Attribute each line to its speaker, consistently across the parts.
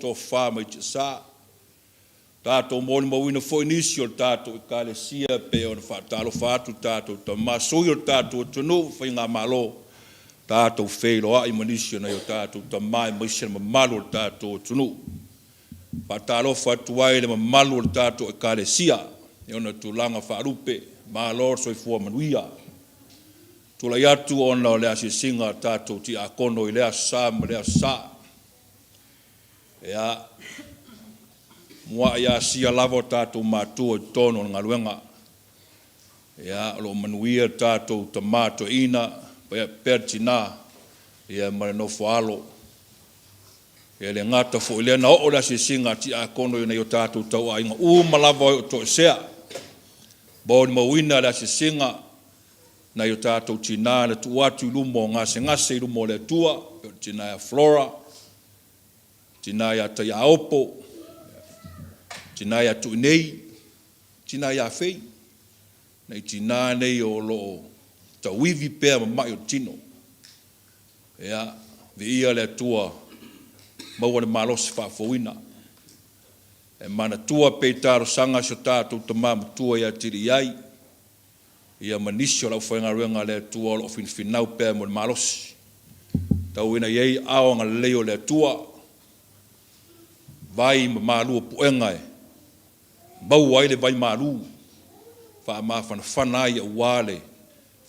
Speaker 1: tofa mai tiasa. Tatou molimauina foi nisi o le tatou Ekalesia e pei ona faatalofa atu tatou tama, sui o le tatou atunuu, faigamalo, tatou feiloai ma nisi o nai o tatou tama aemaise le mamalu o le tatou atunuu. Faatalofa atu ai i le mamalu o le tatou Ekalesia i ona tulaga faalupe, malo le soifua manuia. Tulai atu ona o le asiasiga a tatou tiakono i lea Aso Sa ma lea Aso Sa. Ia, muai asia lava o tatou matua i totonu o le galuega. Ia, o lo o manuia le tatou tama toeaina pea le tina ia ma le nofo a alo. E le gata foi i lea na oo le asiasiga a tiakono i nai o tatou tauaiga uma lava o toesea. Molimauina le asiasiga nai o tatou tina na tuu atu i luma o gasegase i luma o le Atua, pei o le tina ia Flora, tina ia Taiaopo, tina ia Tuinei, tina ia Fei, nai tina nei o lo o tauivi pea ma mai o le tino. Ia, viia le Atua, maua le malosi faafouina. E manatua pea i talosaga a si o tatou tama matua ia Tiliai, ia ma nisi o le aufaigaluega a le Atua o lo o finafinau pea mo le malosi. Tau ina i ai aao agalelei o le Atua, vai ma malu o puega e maua ai le vai malu, faamafanafana ai aua le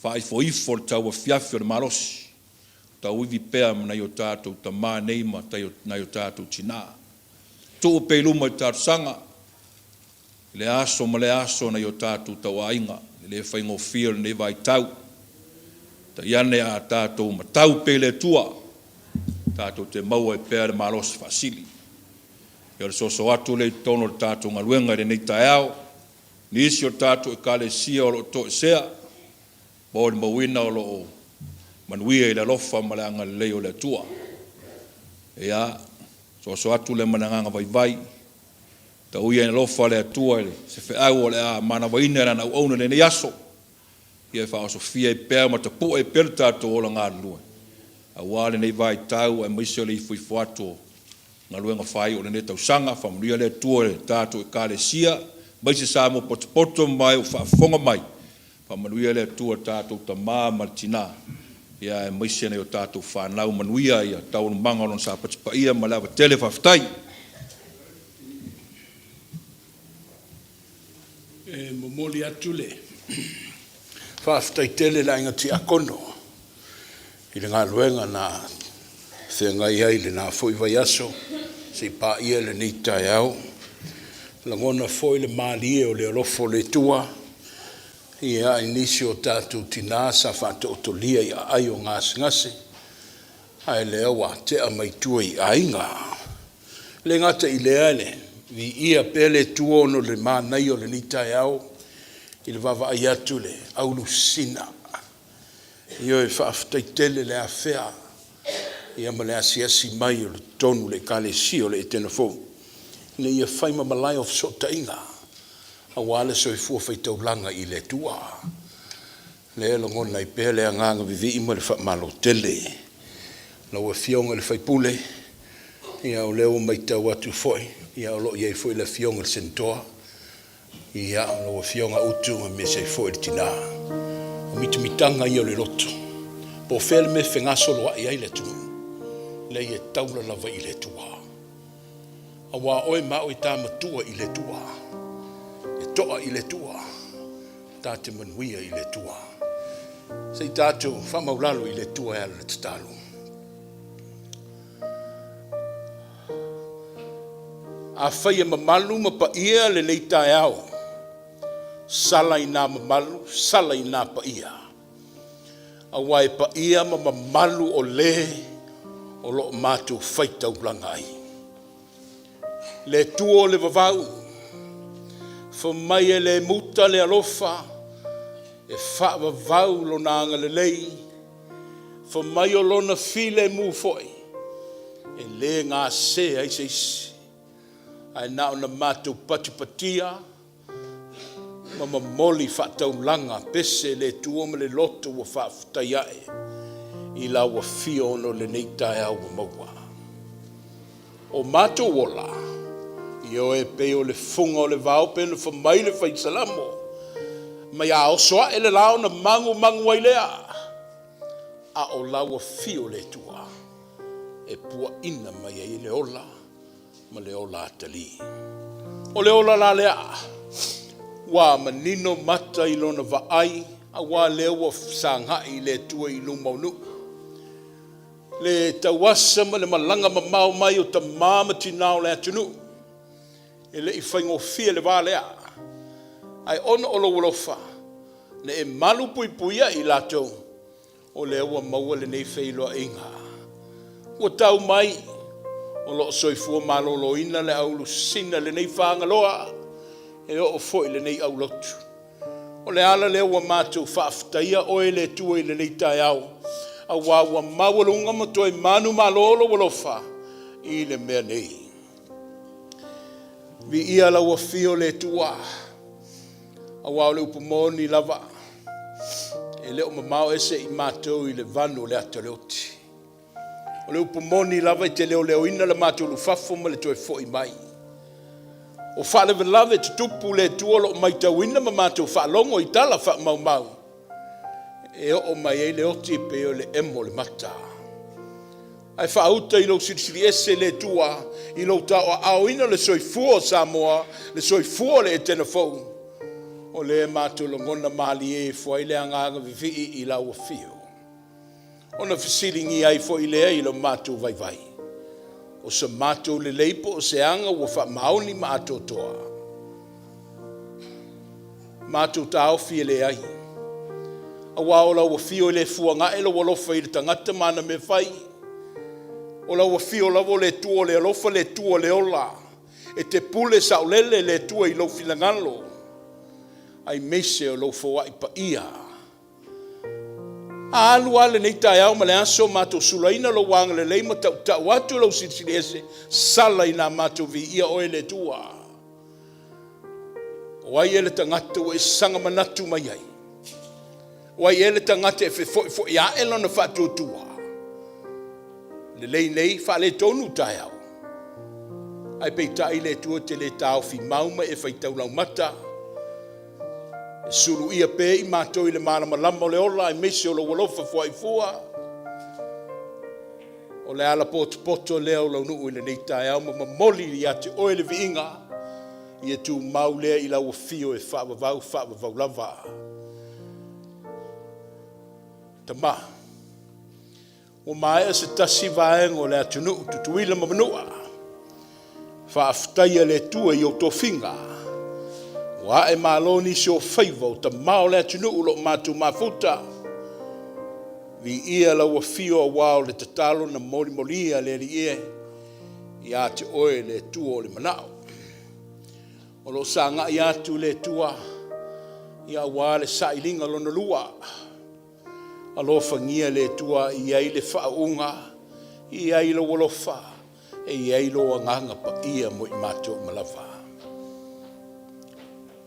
Speaker 1: faaifoifo o le tauafiafi o le malosi, tauivi pea ma nai o tatou tama nei ma nai o tatou tina. Tuu pea i luma i talosaga i lea aso ma lea aso nai o tatou tauaiga, e le faigofie o lenei vaitau. Taiane a tatou matau pea i le Atua, tatou te maua ai pea le malosi faasili. Ia o le soso atu lea i totonu o le tatou galuega i lenei taeao, nisi o tatou Ekalesia o lo o toesea, molimauina o lo o manuia i le alofa ma le agalelei o le Atua. Ia, soso atu lea ma le agaga vaivai, tau ia ina alofa le Atua i se feau o le a manavaina e Lana auauna i lenei aso, ia e faaosofia ai pea ma tapue ai pea le tatou ola galulue, aua lenei vaitau aemaise o le ifoifo atu o galuega faaiu o lenei tausaga. Faamanuia le Atua i le tatou Ekalesia, aemaise Samoa potopoto ma e ua faafofoga mai. Faamanuia le Atua i le tatou tama ma le tina, aemaise nai o tatou fanau. Manuia taualumaga o Lona Sapati Paia ma le ava tele. Faafetai.
Speaker 2: E momoli atu le faafetai tele i le Aiga Tiakono i le galuega na feagai ai i lena foi vaiaso seia paia lenei taeao. E lagona foi le malie o le alofa o le Atua i nisi o tatou tina sa faataotolia i aai o gasegase, ae lea ua tea mai tua i aiga. E le gata i lea, e viia pea le Atua ona o le manaia o lenei taeao i le vaavaai atu i le aulusina. Ioe, faafetai tele le afea ma le asiasi mai o totonu o le Ekalesia o le Etena Fou ina ia fai ma malae o fesootaiga aua le soifua faitaulaga i le Atua. O lea e lagona ai pea le agaga vivii ma le faamalo tele. Lau Afioga i le sui usufono, ia o lea ua matau atu foi o lo o i ai foi le Afioga i le Senatoa, ia, lau Afioga Utu aemaise ai foi le tina. O mitamitaga ia o le loto, po o fea le mea e fegasoloai ai le atunuu, leai e taula lava i le Atua. Aua o oe ma au e ta matua i le Atua, e to'a i le Atua, ta te manuia i le Atua. Se i tatou faamaulalo i le Atua e ala i le tatalo. Afai e mamalu ma paia lenei taeao, sala ina mamalu, sala ina paia. Aua e paia ma mamalu o le o lo o matou faitaulaga ai. Le Atua o le vavau, fai mai e le muta le alofa, e faavavau Lona agalelei, fai mai o Lona filemu foi, e le gasea ai se isi, ae na ona matou patipatia ma momoli faataulaga pese i le Atua ma le loto ua faafetai ae i lau afio ona o lenei taeao ua maua. O matou ola, ioe, e pei o le fuga o le vao, pei ona fai mai le Fai Salamo, mai a oso ae le la ona magumagu ai lea, a o lau afio le Atua e puaina mai ai le ola ma le ola atalii. O le ola la lea, ua manino mata i lona vaai, aua lea ua fesagai le Atua i luma o nuu. Le tauasa ma le malaga mamao mai o tamā ma tinā o le atunuu, e le i faigofie le va lea, ae ona o lou alofa na e malu puipuia i latou, o lea ua maua lenei feiloaiga. Ua tau mai o lo o soifua maloloina le au lusina i lenei Fagaloa, e oo foi i lenei aulotu. O le ala lea ua matou faafetaia oe le Atua i lenei taeao, aua ua maualuga ma toe manumalo lou alofa i le mea nei. Viia lau afio le Atua, aua o le upu moni lava, e le o mamao ese i matou i le vanu o le ata o le oti. O le upu moni lava e te leoleoina le matou lufafo ma le toe foi mai. O faalavelave tutupu le Atua o lo o matauina ma matou faalogo i tala faamaumau e oo mai ai le oti e pei o le emo o le mata. Ae faauta i lou silisili ese le Atua i lou taoaaoina o le soifua o Samoa, le soifua o le Etena fou, o lea matou lagona malie ifo ai le agaga vivii i lau afio. Ona fesiligia ai foi lea i lo matou vaivai, o se matou lelei po o se aga ua faamaoni ma atoatoa? Matou taofi e leai, aua o lau afio e le fuagae lou alofa i le tagata ma ana mea fai. O lau afio lava o le Atua o le alofa, le Atua o le ola. E te pule saolele le Atua i lou finagalo, aemaise o lou foai paia. A alu lava lenei taeao ma le aso, matou sulaina lou agalelei ma tautau atu lou silisili ese, sala ina matou viia oe le Atua. O ai ea le tagata ua e saga manatu mai ai? O ai ea le tagata e fefo'ifo'i a'e lona faatuatua? Lelei nei, faaletonu taeao. Ae peitai le Atua e te le taofi mau ma e faitau laumata. E suluia pea i matou i le malamalama o le ola aemaise o lou alofa fuaifua. O le ala potopoto lea o lau nuu i lenei taeao ma momoli ia te oe le viiga, ia tumau lea i lau afio e faavavau faavavau lava. Tama, ua maea se tasi vaega o le atunuu Tutuila ma Manua. Faafetaia le Atua i ou tofiga. Ua ae malo nisi o faiva o tama o le atunuu o lo o matou mafuta. Viia lau afio aua o le tatalo na molimolia le Alii e ia te oe le Atua o le manao. O lo o sagai atu le Atua ia aua le sailiga lona lua. Alofagia le Atua i ai le faauuga, i ai lou alofa, e i ai lou agaga paia mo i matou uma lava.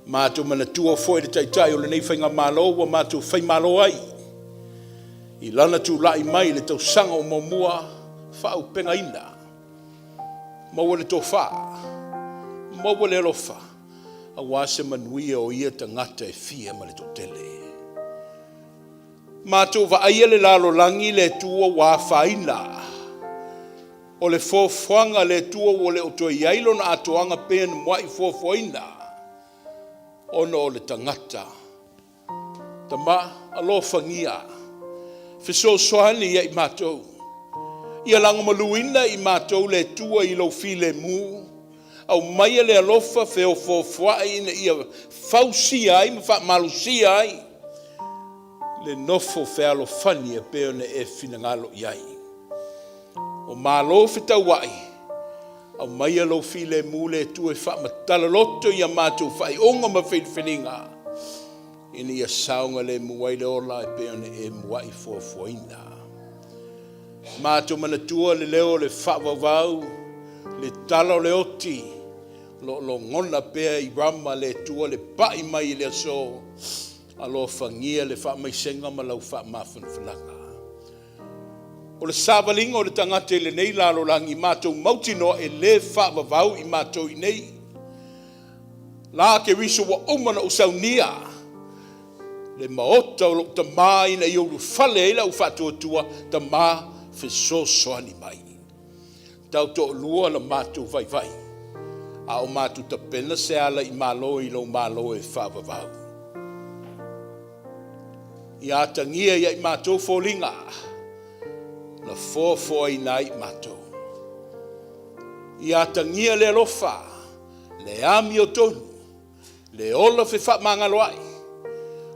Speaker 2: Matou manatua foi le Taitai o lenei Faigamalo ua matou faimalo ai i lana tulai mai i le tausaga o muamua faaaupegaina. Maua le tofa, maua le alofa, aua se manuia o ia tagata e fia ma le toatele. Matou vaaia le lalolagi le Atua ua afaina. O le foafoaga a le Atua ua le o toe i ai lona atoaga pei ona muai foafoaina ona o le tagata. Tama, alofagia, fesoasoani ia i matou. Ia lagomaluina i matou le Atua i lou filemu, aumaia le alofa feofoofoai ina ia fausia ai ma faamalosia ai le nofo fealofani e pei ona e finagalo i ai. O Malo fetauai, aumaia lou filemu le Atua e faamatala loto i a matou faaiuga ma filifiliga, ina ia saogalemu ai le ola e pei ona e muai fuafuaina. Matou manatua le leo o le faavauvau, le tala o le oti, o lo o logona pea i Rama le Atua le pai mai i le aso, alofagia le faamaisega ma lau faamafanafanaga. O le savaliga o le tagata i lenei lalolagi, matou mautinoa e le faavavau i matou i inei. La Keriso ua uma ona ou saunia le maota o lou Tama ina ia ulufale ai le au faatuatua, Tama fesoasoani mai. Tau toalua la matou vaivai, a o matou tapena se ala i malo i lou malo e faavavau. Ia atagia ia i matou foliga na foafoaina ai i matou. Ia atagia le alofa, le amiotonu, le ola fefaamagaloai,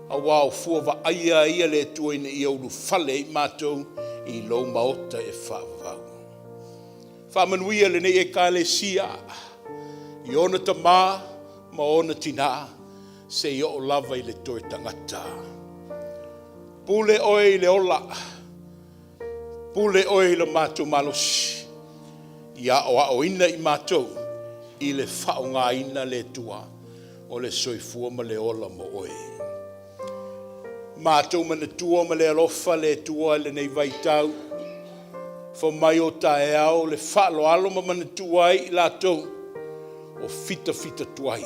Speaker 2: aua o fua vaaia ia le Atua ina ia ulufale ai matou i lou maota e faavavau. Faamanuia lenei Ekalesia i ona tamā ma ona tinā, seia oo lava i le toe tagata. Pule oe i le ola, pule oe i le matou malosi, ia aoaoina i matou i le faaaogaina le Atua o le soifua ma le ola mo oe. Matou manatua ma le alofa le Atua i lenei vaitau, fai mai o taeao le faaaloalo ma manatua ai i latou o fitafita tuai.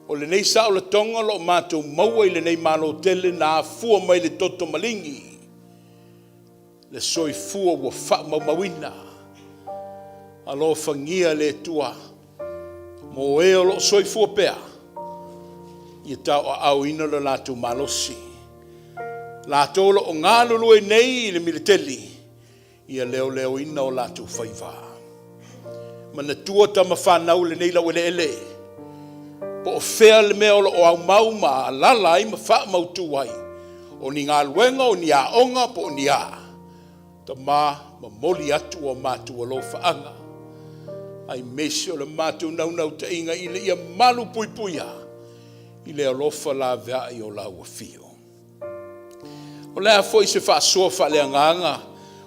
Speaker 2: O lenei saolatoga o lo o matou maua i lenei Malo tele na afua mai le toto maligi, le soifua ua faamaumauina. Alofagia le Atua mo e o lo o soifua pea, ia tauaaoina lo latou malosi. Latou o lo o galulue nei i le militeli, ia leoleoina o latou faiva. Manatua tama fanau lenei laueleele, po o fea le mea o lo o aumau ma alala ai ma faamautu ai, o ni galuega, o ni aoga, po o ni a, Tama momoli atu o matou alofaaga, aemaise o le matou naunautaiga ina ia malu puipuia i le alofa laveai o lau afio. O le a foi se faasoa faaleagaga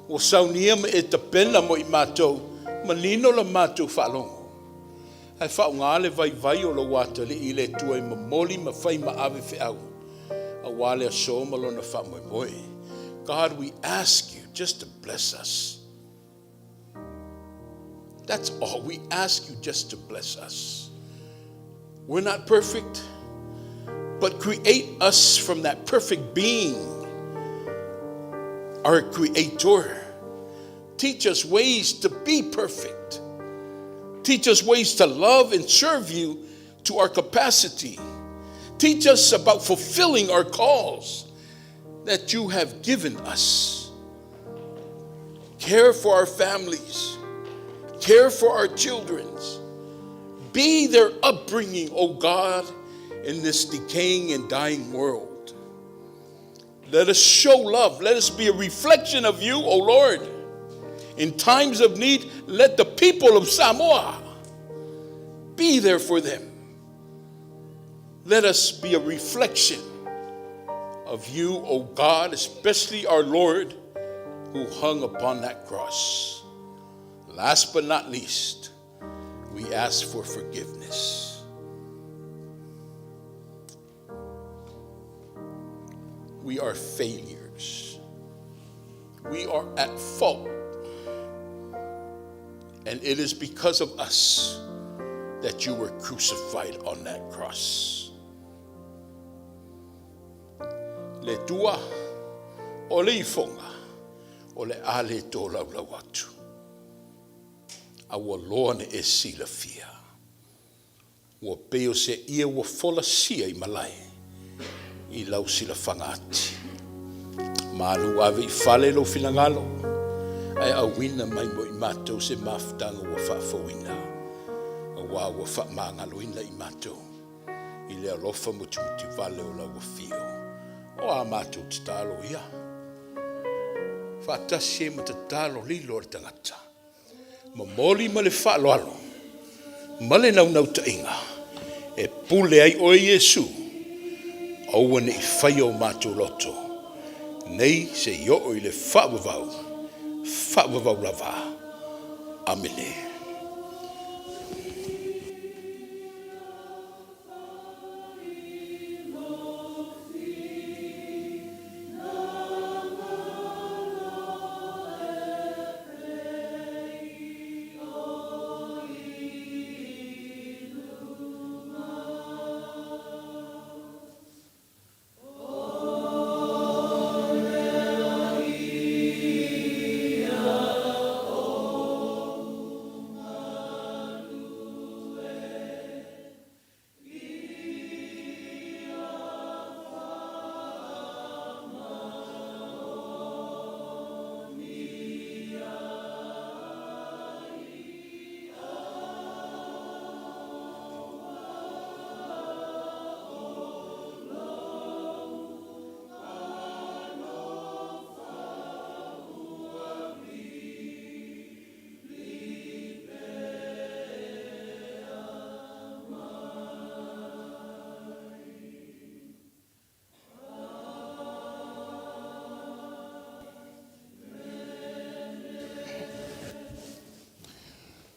Speaker 2: ua saunia ma e tapena mo i matou, manino la matou faalogo, ae faaaoga le vaivai o lou atalii i le Atua e momoli ma fai ma ave feau aua le aso ma lona faamoemoe. God, we ask you just to bless us. That's all. We ask you just to bless us. We're not perfect, but create us from that perfect being, our Creator. Teach us ways to be perfect. Teach us ways to love and serve you to our capacity. Teach us about fulfilling our calls that you have given us. Care for our families. Care for our children. Be their upbringing, O God, in this decaying and dying world. Let us show love. Let us be a reflection of you, O Lord. In times of need, let the people of Samoa be there for them. Let us be a reflection of you, O God, especially our Lord who hung upon that cross. Last but not least, we ask for forgiveness. We are failures. We are at fault. And it is because of us that you were crucified on that cross. Le Atua o le ifoga o le a le tolaulau atu. A ua loa na e silafia. Ua pei o se ie ua folasia i malae i lau silafaga ati. Malu ave i fale lou finagalo, ae auina mai mo i matou se mafutaga ua faafouina, aua ua faamagaloina i matou i le alofa mutimutivale o lau afio. O a matou tatalo ia, faatasi ai ma tatalo lilo a le tagata. Momoli ma le faaaloalo ma le naunautaiga e pule ai oe Iesu, aua ne i faia o matou loto nei se i oo i le faavavau, faavavau lava. Amene.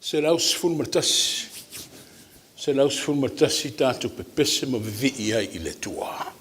Speaker 2: 111, 111 tatou pepese ma vivii ai i le Atua.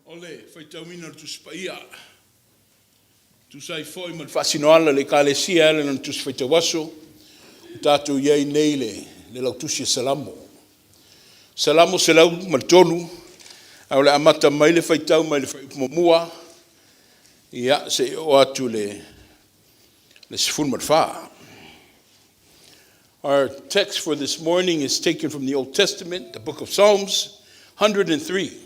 Speaker 2: O le faitauina o le Tusi Paia, e tusa ai foi ma le faasinoala a le Ekalesia e ala i lana Tusi Faitau Aso, ua tatou i ai nei i le lautusi o Salamo. Salamo 103, ae o le a amata mai le faitau mai le fuaiupu muamua, ia, seia oo atu i le 14. Our text for this morning is taken from the Old Testament, the book of Psalms, 103,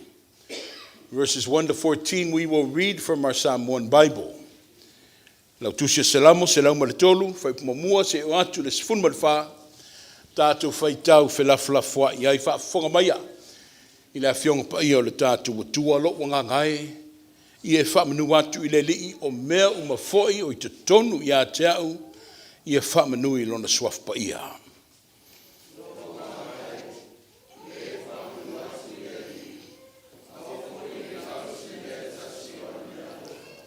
Speaker 2: verses 1 to 14. We will read from our Samoan Bible. Lautusi o Salamo, 103, fuaiupu muamua seia oo atu i le 14, tatou faitau felafolafoai ai. Faafofoga maia i le Afioga Paia o le tatou Atua, lou agaga e, ia e faamanu atu i le Alii, o mea uma foi o i totonu ia te au, ia faamanu i lona Suafa Paia.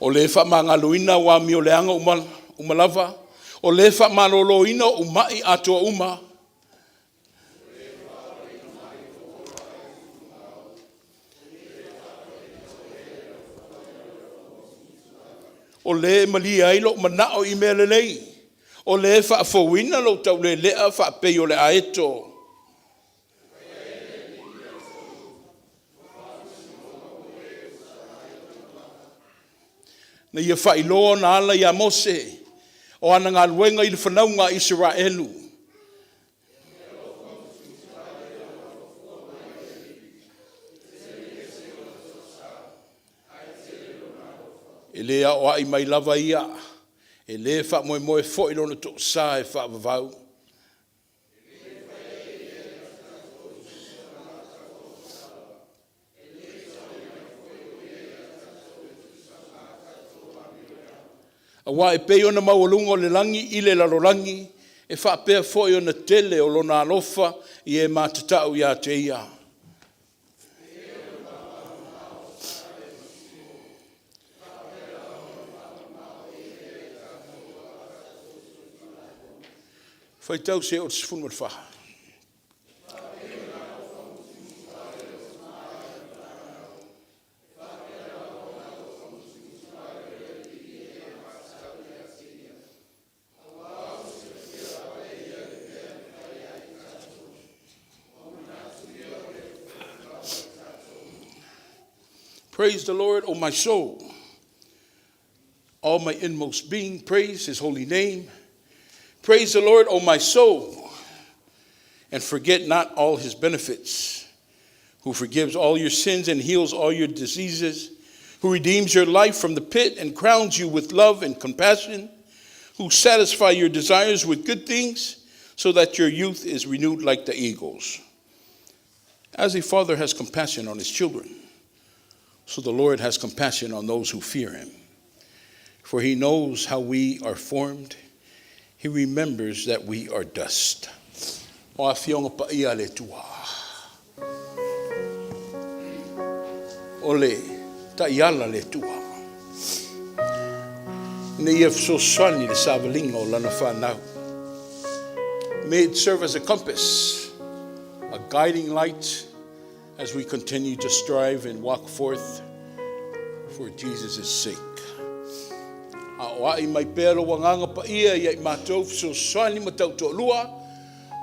Speaker 2: O le faamagaloina au amioleaga uma, uma lava, o le faamaloloina ou mai atoa uma, o le e malie ai lou manao i mea lelei, o le e faafouina lou taulelea faapei o le aeto. Na ia faailoa ona ala iā Mose, o ana galuega i le fanauga a Isaraelu. E le aoai mai lava ia, e le faamoemoe foi lona toasa e faavavau. Aua e pei ona maualuga o le lagi i le lalolagi, e faapea foi ona tele o Lona alofa i e matatau ia te Ia. Faitau seia oo i le 14. Praise the Lord, O my soul. All my inmost being, praise his holy name. Praise the Lord, O my soul, and forget not all his benefits, who forgives all your sins and heals all your diseases, who redeems your life from the pit and crowns you with love and compassion, who satisfy your desires with good things, so that your youth is renewed like the eagles. As a father has compassion on his children, so the Lord has compassion on those who fear him. For he knows how we are formed, he remembers that we are dust. O Afioga Paia a le Atua, o le taiala a le Atua, ina ia fesoasoani i le savaliga o lana fanau. May it serve as a compass, a guiding light as we continue to strive and walk forth for Jesus' sake. Aoai mai pea lou agaga paia ia i matou fesoasoani ma tautoalua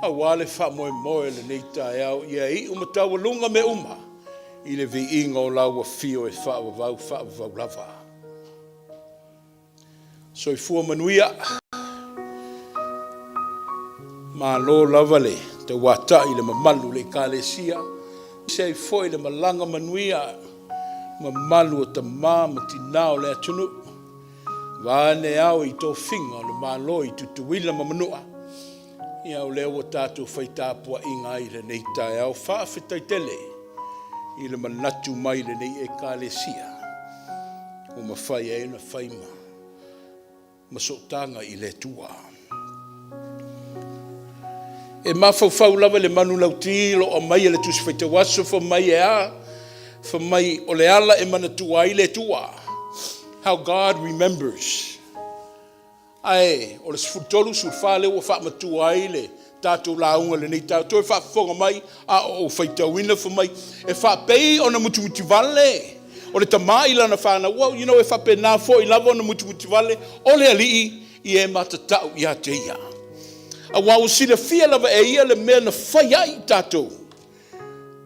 Speaker 2: aua le faamoemoe o lenei taeao ia iu ma taualuga mea uma i le viiga o lau afio e faavavau faavavau lava. Soifua manuia. Malo lava le tauatai i le mamalu o le Ekalesia. Se ai foi le malaga manuia mamalu o tama ma tina o le atunuu. Vaeane ao i tofiga o le Malo i Tutuila ma Manua. Ia o lea ua tatou fai tapuaiga ai i lenei taeao. Faafetai tele i le manatu mai i lenei Ekalesia ua mafai ai ona fai ma sootaga i le Atua. E mafaufau lava i le manulauti o lo o aumaia e le Tusi Faitau Aso fai mai e a? Fai mai o le ala e manatua ai le Atua. How God remembers. Ae o le 13, 14 lea ua faamatua ai le tatou lauga i lenei taeao. Toe faafofoga mai a o ou faitauina fai mai, e faapei ona mutimutivale o le tama i lana fanau. Well, you know, e faapena foi lava ona mutimutivale o le Alii i e matatau ia te ia. Aua ua silafia lava e ia le mea na fai ai i tatou.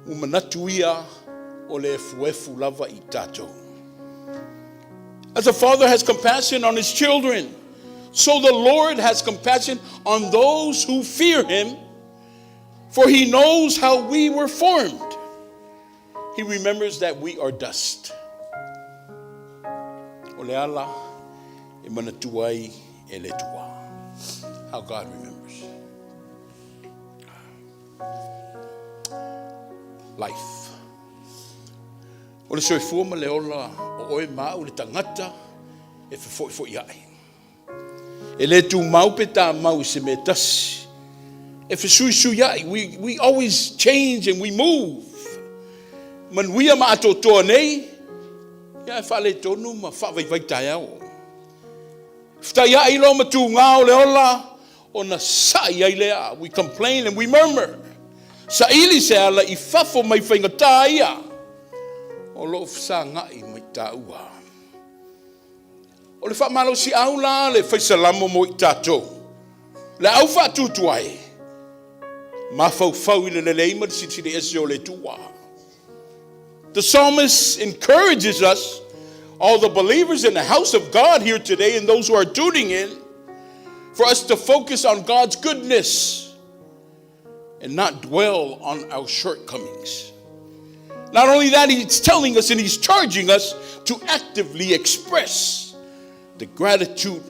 Speaker 2: Ua manatu ia o le efuefu lava i tatou. As a father has compassion on his children, so the Lord has compassion on those who fear him, for he knows how we were formed. He remembers that we are dust. O le ala e manatua ai e le Atua. How God remembers. Life. O le soifua ma le ola o oe ma au le tagata e fefoifoiai. E le tumau pe tamau i se mea tasi. E fesuisuiai. We, we always change and we move. Manuia ma atoatoa nei, ia e faaletonu ma faavaivai taeao. Fetaiai loa ma tugā o le ola, ona sa'i ai lea. We complain and we murmur. Saili se ala i fafo mai faigatā ia o lo o fesagai ma i tāua. O le faamalosiau la a le Fai Salamo mo i tatou, le au faatutuai, mafaufau i le lelei ma le silisili ese o le Atua. The psalmist encourages us. all the believers in the house of God here today and those who are tuning in, for us to focus on God's goodness and not dwell on our shortcomings. Not only that, he's telling us and he's charging us to actively express the gratitude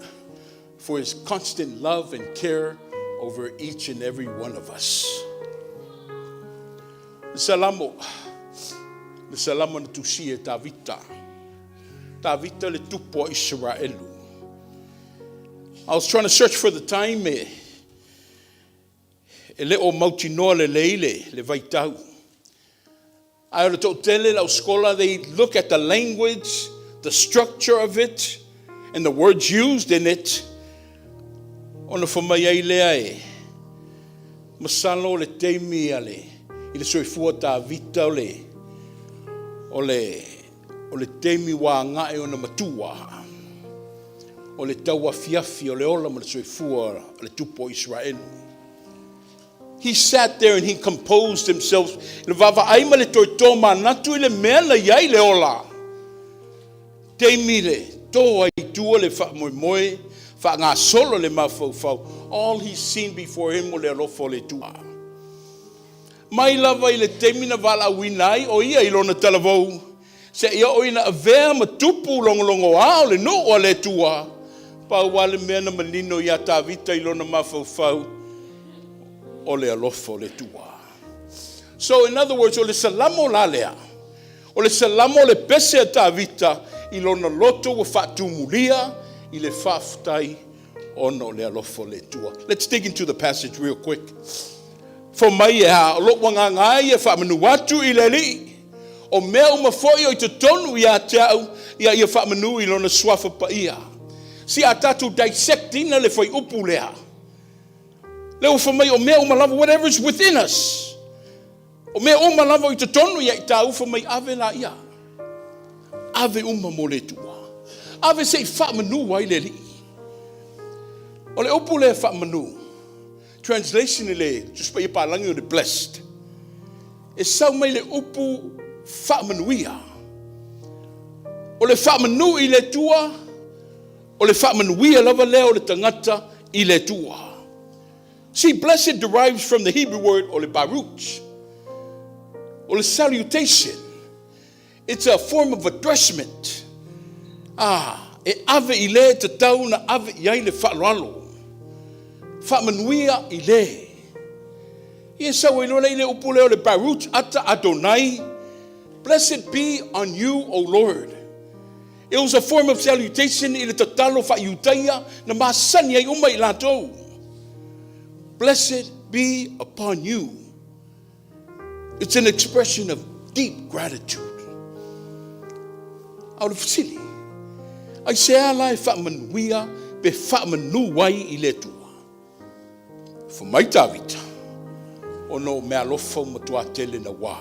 Speaker 2: for his constant love and care over each and every one of us. Le Salamo, le Salamo na tusia e Tavita. Tavita le tupu o Isaraelu. I was trying to search for the time e, e le o mautinoa lelei le, le vaitau. Ae o le toatele lau scholar, they look at the language, the structure of it, and the words used in it, ona fai mai ai lea e masalo o le taimi a le, i le soifua Tavita o le, o le, o le taimi ua aga'i ona matua, o le tauafiafi o le ola ma le soifua o le tupu o Isaraelu. He sat there and he composed himself. Le vaavaai ma le toe tomanatu i le mea na i ai le ola. Taimi le to ai i tua le faamoemoe, faagasolo le mafaufau. All he's seen before him o le alofa o le Atua. Mai lava i le taimi na valaauina ai o ia i lona talavou, seia oo ina avea ma tupu logologoa o le nuu a le Atua, pau lava le mea na manino iā Tavita i lona mafaufau, o le alofa o le Atua. So in other words, o le Salamo la lea, o le Salamo o le pese a Tavita i lona loto ua faatumulia i le faafetai ona o le alofa o le Atua. Let's dig into the passage real quick. Fai mai e a, o lo'u agaga e ia faamanu atu i le Alii, o mea uma foi o i totonu ia te au, ia ia faamanu i lona suafa paia. Si a tatou dissect ina le fuaiupu lea, lea ua fai mai o mea uma lava, whatever is within us, o mea uma lava o i totonu ia i tāu, fai mai ave laia. Ave uma mo le Atua. Ave se i faamanu ai le Alii. O le upu lea faamanu, translation i le Tusi Paia Palagi o le blessed. E sau mai le upu faamanuia. O le faamanu i le Atua, o le faamanuia lava lea o le tagata i le Atua. See, blessed derives from the Hebrew word o le baruch, o le salutation. It's a form of addressment. Ah, e ave i le tatau na ave i ai le faaaloalo. Faamanuia i le. Ia sau ai loa lea i le upu lea o le Baruch ata Adonai. Blessed be on you, O Lord. It was a form of salutation i le tatalo faaiutaia na masani ai uma i latou. Blessed be upon you. It's an expression of deep gratitude. A o le fesili, aisea la e faamanuia pe faamanu ai i le Atua? Fai mai Tavita, ona o meaalofa ua matua tele naua.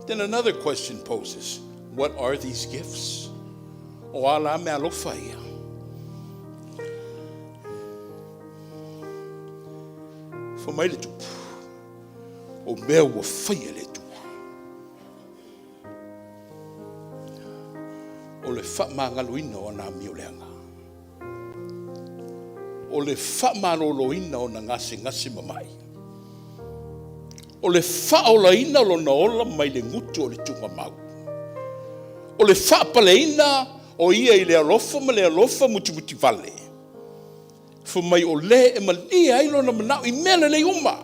Speaker 2: Then another question poses, what are these gifts? O a la meaalofa ia? Fai mai le tupu, o mea ua faia e le Atua. O le faamagaloina o ana amio leaga. O le faamaloloina o ona gasegase ma mai. O le faaolaina o lona ola mai le gutu o le tuugamau. O le faapaleina o ia i le alofa ma le alofa mutimutivale. Fai mai o le e malie ai lona manao i mea lelei uma.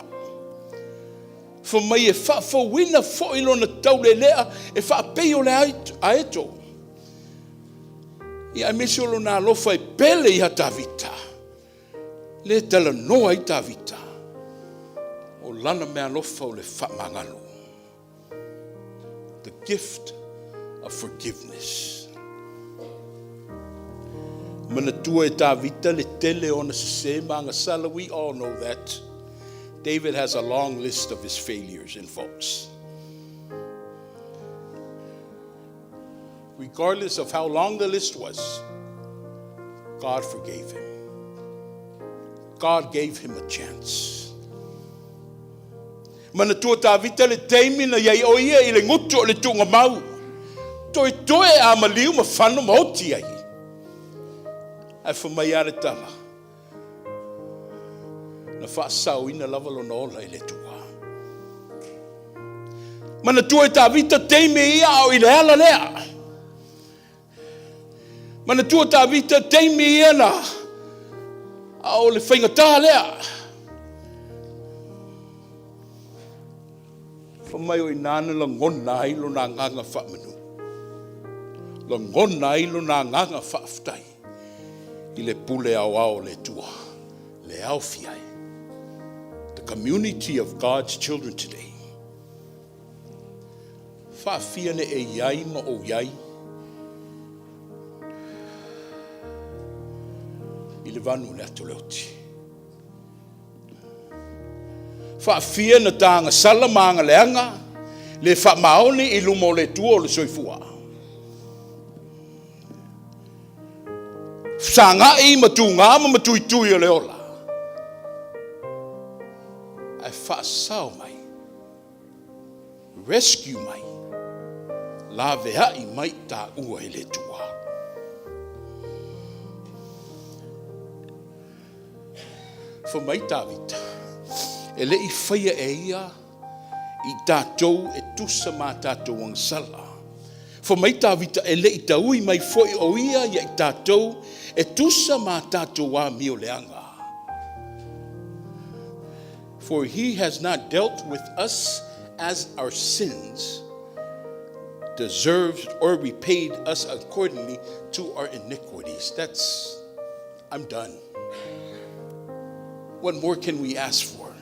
Speaker 2: Fai mai e faafouina foi lona taulelea e faapei o le aeto. Ia aemaise o lona alofa e pele iā Tavita, lea e talanoa ai Tavita, o lana meaalofa o le faamagalo. The gift of forgiveness. Manatua e Tavita le tele o ona sesē ma agasala, we all know that. David has a long list of his failures and faults. Regardless of how long the list was, God forgave him. God gave him a chance. Manatua Tavita le taimi na i ai o ia i le gutu o le tuugamau. Toetoe a maliu ma fano ma oti ai. Ae fai mai lava le tala, na faasaoina lava lona ola i le Atua. Manatua e Tavita taimi ia a o i le ala lea. Manatua Tavita taimi ia na a o le faigatā lea. Fai mai o i ina na lagona ai lona agaga faamanu. Lagona ai lona agaga faafetai i le pule aoao o le Atua, le aofia ai. The community of God's children today. Faafia ne e i ai ma ou i ai i le vanu o le ato leoti. Faafia na ta agasala ma agaleaga le faamaoni i luma o le Atua o le soifua. Fesagai ma tuga ma matuitui o le ola. Ae faasao mai, rescue mai, laveai mai taua i le Atua. Fai mai Tavita, e le i faia e ia i tatou e tusa ma tatou agasala. Fai mai Tavita, e le i taui mai foi o ia ia i tatou e tusa ma tatou amio leaga. For he has not dealt with us as our sins deserved or repaid us accordingly to our iniquities. That's, I'm done. What more can we ask for?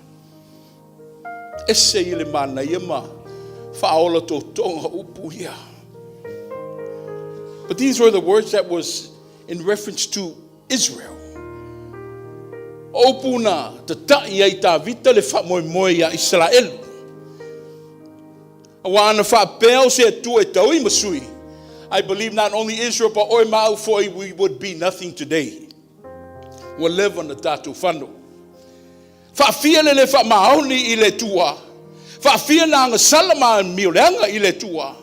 Speaker 2: Ese i le manaia ma faaola totoga upu ia. But these were the words that was in reference to Israel. O upu na tata'i ai Tavita le faamoemoe iā Isaraelu. Aua ana faapea o se Atua e taui ma sui, I believe not only Israel but oe ma au foi we would be nothing today. Ua leva na tatou fano. Faafia le le faamaoni i le Atua. Faafia na agasala ma amioleaga i le Atua.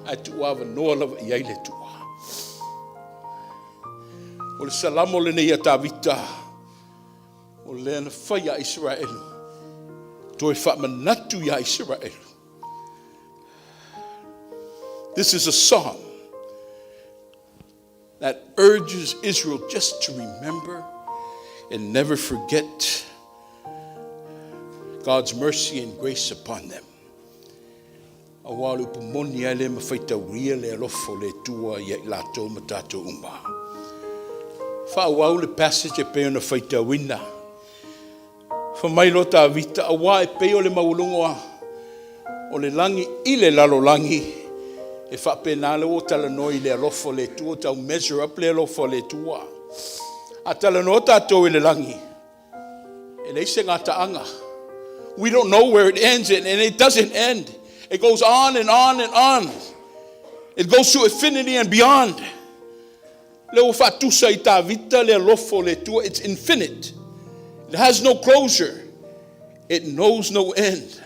Speaker 2: Ae tuuavanoa lava i ai le Atua. O le Salamo lenei a Tavita, o lea na fai a Isaraelu, toe faamanatu iā Isaraelu. This is a song that urges Israel just to remember and never forget God's mercy and grace upon them. Aua o le upu moni lava e le ma faitaulia le alofa o le Atua ia i latou ma tatou uma. Faaauau le passage e pei ona faitauina. Fai mai loa Tavita, Aua e pei o le maualuga o le lagi i le lalolagi, e faapena lea ua talanoa i le alofa o le Atua, tau measure up le alofa o le Atua. A talanoa tatou i le lagi, e leai se gataaga. We don't know where it ends and it doesn't end. It goes on and on and on. It goes to infinity and beyond. Lea ua faatusa i Tavita le alofa o le Atua, it's infinite. It has no closure. It knows no end.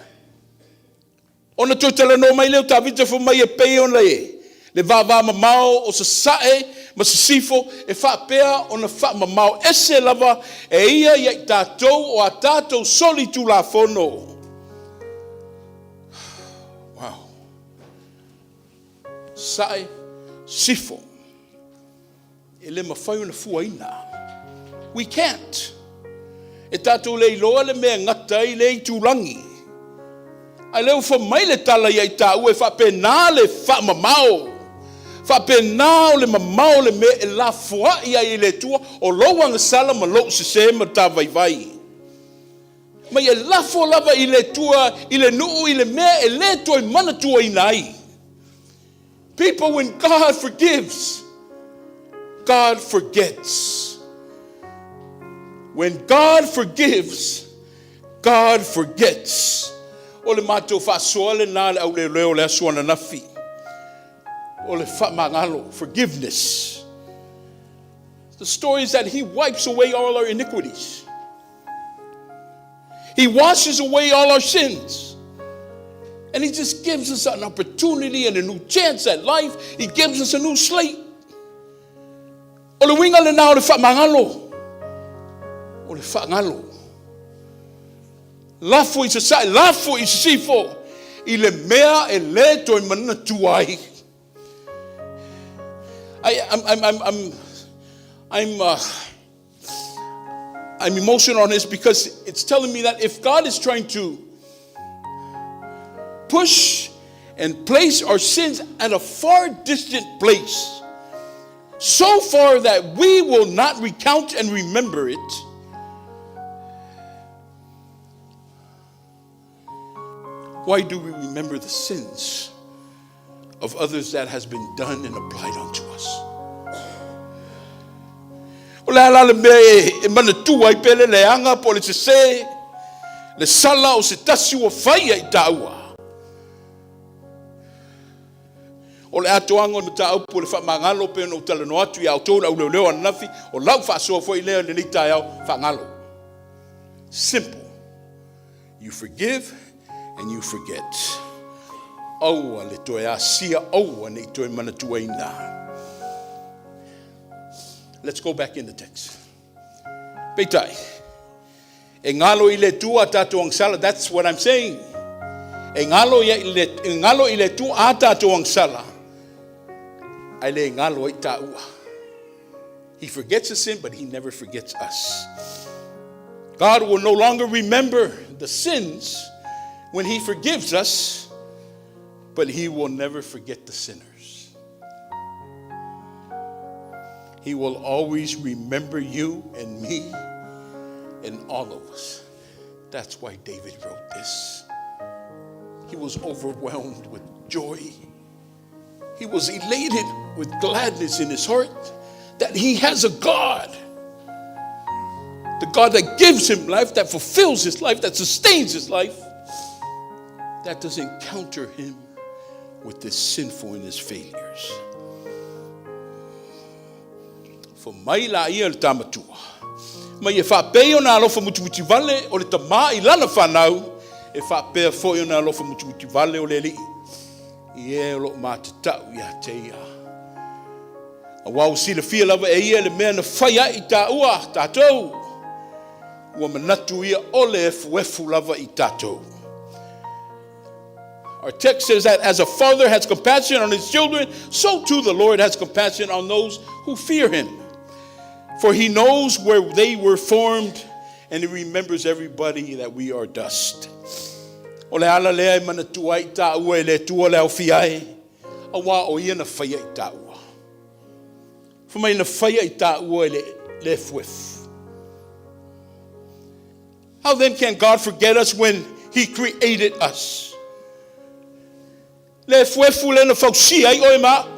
Speaker 2: Ona toe talanoa mai lea o Tavita fai mai e pei ona e le vavamamao o sasae ma sisifo e faapea ona faamamao ese lava e ia ia i tatou o a tatou solitulafono. Wow. Sae, sifo. E le mafai ona fuaina. We can't. E tatou le iloa le mea e gata ai lea itulagi. Ae lea ua fai mai le tala ia i taua e faapena le faamamao. Faapena o le mamao o le mea e lafoai ai e le Atua o lou agasala ma lou sese ma ta vaivai. Mai e lafo lava i le Atua i le nuu i le mea e le toe manatuaina ai. People, when God forgives, God forgets. When God forgives, God forgets. O le matou faasoa lena le auleoleo o le aso ananafi. O le faamagalo, forgiveness. The story is that he wipes away all our iniquities. He washes away all our sins. And He just gives us an opportunity and a new chance at life. He gives us a new slate. O le uiga lena o le faamagalo. O le faagalo. Lafo i sasae, lafo i sisifo, i le mea e lē toe manatua ai. I, I'm, I'm, I'm, I'm, I'm, uh, I'm emotional on this because it's telling me that if God is trying to push and place our sins at a far distant place, so far that we will not recount and remember it, why do we remember the sins of others that has been done and applied unto us? O le a la le mea e manatua ai pea le leaga po o le sesē, le sala o se tasi ua faia i tāua? O le atoaga o le mataupu o le faamagalo pei ona ou talanoa atu ia outou le auleoleo ananafi, o lau faasoa foi lea i lenei taeao, faagalo. Simple. You forgive and you forget. Aua le toe asia, aua ne i toe manatuaina. Let's go back in the text. Peitai, e galo i le Atua a tatou agasala, that's what I'm saying. E galo i le, e galo i le Atua a tatou agasala, ae le galo ai tāua. He forgets the sin, but he never forgets us. God will no longer remember the sins when he forgives us, but he will never forget the sinners. He will always remember you and me and all of us. That's why David wrote this. He was overwhelmed with joy. He was elated with gladness in his heart that he has a God. The God that gives him life, that fulfills his life, that sustains his life, that doesn't counter him with his sinful and his failures. Fai mai laia le tamatua. Mai e faapei ona alofa mutimutivale o le tamā i lana fanau, e faapea foi ona alofa mutimutivale o le Alii. I e o loo matatau ia te ia. Auā ua silafia lava e ia le mea na fai ai tāua, tātou. Ua manatu ia o le efuefu lava i tātou. Our text says that as a father has compassion on his children, so too the Lord has compassion on those who fear him. For he knows where they were formed and he remembers everybody that we are dust. O le ala lea e manatua ai tāua e le Atua le aofia ai, auā o ia na faia i tāua. Fai mai na faia i tāua e le efuefu. How then can God forget us when he created us? Le efuefu le na fausia ai oe ma a'u.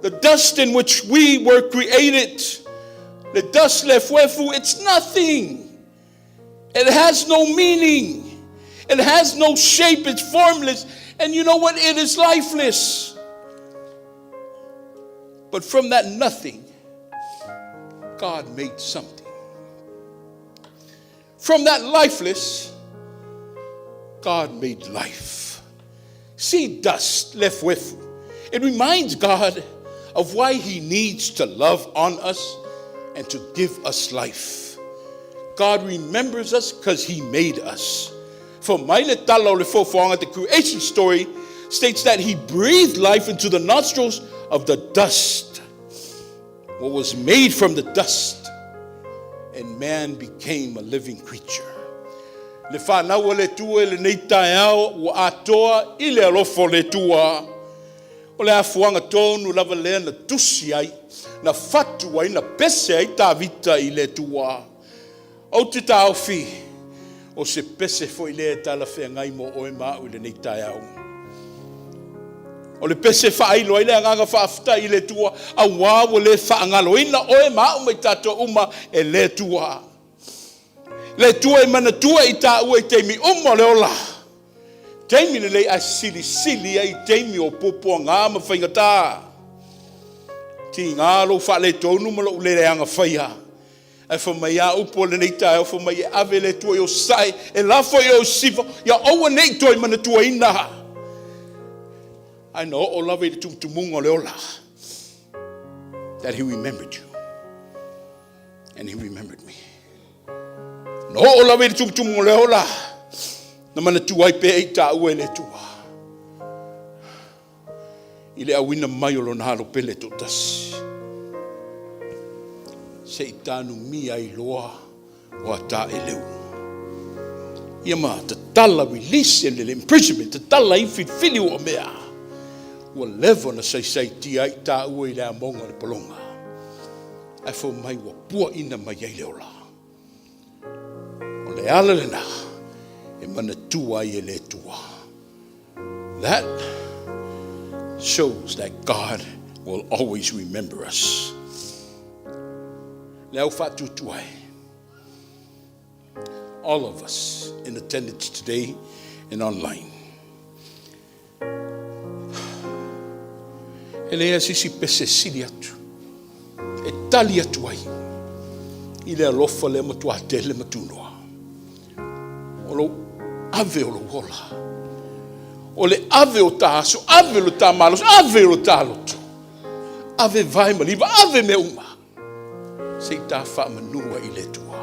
Speaker 2: The dust in which we were created. The dust le efuefu, it's nothing. It has no meaning. It has no shape. It's formless. And you know what? It is lifeless. But from that nothing, God made something. From that lifeless, God made life. See dust le efuefu. It reminds God of why he needs to love on us and to give us life. God remembers us because he made us. Fai mai le tala o le foafoaga, the creation story states that he breathed life into the nostrils of the dust. What was made from the dust, and man became a living creature. Le fanau a le Atua i lenei taeao ua atoa i le alofa o le Atua. O le afuaga tonu lava lea na tusi ai, na fatu ai, na pese ai Tavita i le Atua. Ou te taofi, o se pese foi lea e talafeagai mo oe ma a'u i lenei taeao. O le pese e faailo ai le agaga faafetai i le Atua, auā ua le faagaloina oe ma a'u ma i tatou uma e le Atua. Le Atua e manatua i tāua i taimi uma o le ola. Taimi lelei ae silisili ai i taimi o puapuagā ma faigatā. Tigā lou faaletonu ma lou le leaga faia. Ae fai mai a upu o lenei taeao, fai mai e ave e le Atua i ou sasae, e lafo i ou sisifo, ia aua ne i toe manatuaina. Ae na oo lava i le tumutumuga o le ola, that he remembered you and he remembered me. Na oo lava i le tumutumuga o le ola, na manatua ai pea i taua e le Atua i le auina mai o lona alo pele toatasi, se i tanumia ai loa o a ta eleu. Ia ma tatala, release le imprisonment, tatala ai filifili ua mea. Ua leva ona saisaitia ai taua i le amoga o le pologa. Ae fai mai ua puaina mai ai le ola. O le ala lena e manatua ai e le Atua. That shows that God will always remember us. Le au faatuatua e. All of us in attendance today and online. E leai se isi pese sili atu e tali atu ai i le alofa lea matua tele ma tunoa. O lou ave o lou ola. O le ave o ta aso, ave o le ta malosi, ave o le ta loto. Ave vae ma liva, ave mea uma. Se i ta faamanua i le Atua.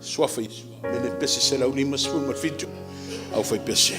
Speaker 2: Suafa Iesu, mene pese 157, au fai pese.